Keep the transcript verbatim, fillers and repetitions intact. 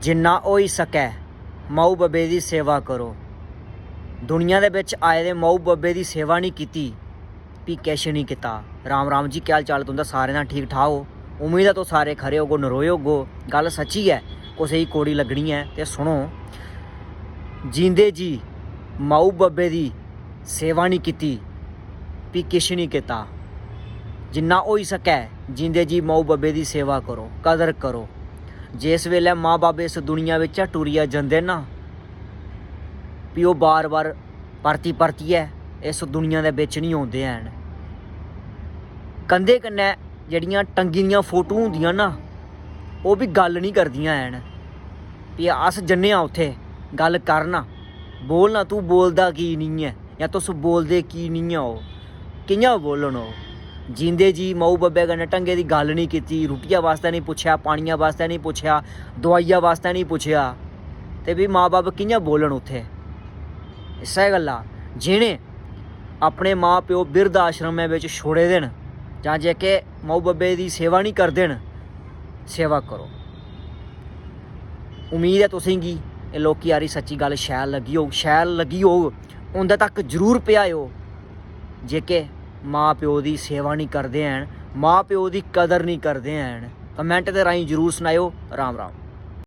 जिन्ना होई सकै माऊ बब्बै दी सेवा करो। दुनिया दे बिच आए दे माऊ बब्बै दी सेवा निं कीती, भी किश निं कीता। राम राम जी, केह् हाल चाल तुं'दा? सारें दा ठीक ठाक हो? उम्मीद ऐ तुस सारे खरे होगो, नरोए होगो। गल्ल सच्ची ऐ, कुसै गी कौड़ी लग्गनी ऐ ते सुनो। जींदे जी माऊ बब्बै दी सेवा निं कीती, भी किश निं कीता। जिन्ना होई सकै जींदे जी माऊ बब्बै दी सेवा करो, कदर करो। जिस बेल्लै मां बब्ब इस दुनिया बिच्चा टुरियै जंदे ना, भी ओह् बार बार परती परतियै इस दुनिया दे बिच निं औंदे हैन। कंधे कन्नै जेह्ड़ियां टंगी दियां फोटो होंदियां ना, ओह् बी गल्ल निं करदियां हैन। भी अस जन्ने आं उत्थै, गल्ल कर ना, बोल ना, तूं बोलदा की निं ऐ, जां तुस बोलदे की निं ऐ? ओह् कि'यां बोलन? ओह् जींदे जी माऊ बब्बै कन्नै ढंगै दी गल्ल निं कीती, रुट्टिया बास्तै निं पुच्छेआ, पानिया बास्तै निं पुच्छेआ, दोआइया बास्तै निं पुच्छेआ, ते भी मां बब्ब कि'यां बोलन उत्थै? इस्सै गल्ला जि'नें अपने मां प्यो बिरध आश्रमै बिच छोड़े दे न, जां जेह्के माऊ बब्बै दी सेवा निं करदे न, सेवा करो। उम्मीद ऐ तुसेंगी एह् लौह्की हारी सच्ची गल्ल शैल लग्गी होग। शैल लग्गी होग, उं'दे तक जरूर पजाएओ जेह्के मां प्यो दी सेवा निं करदे हैन, मां प्यो दी कदर निं करदे हैन। कमैंट दे राहें जरूर सनाएओ। राम राम।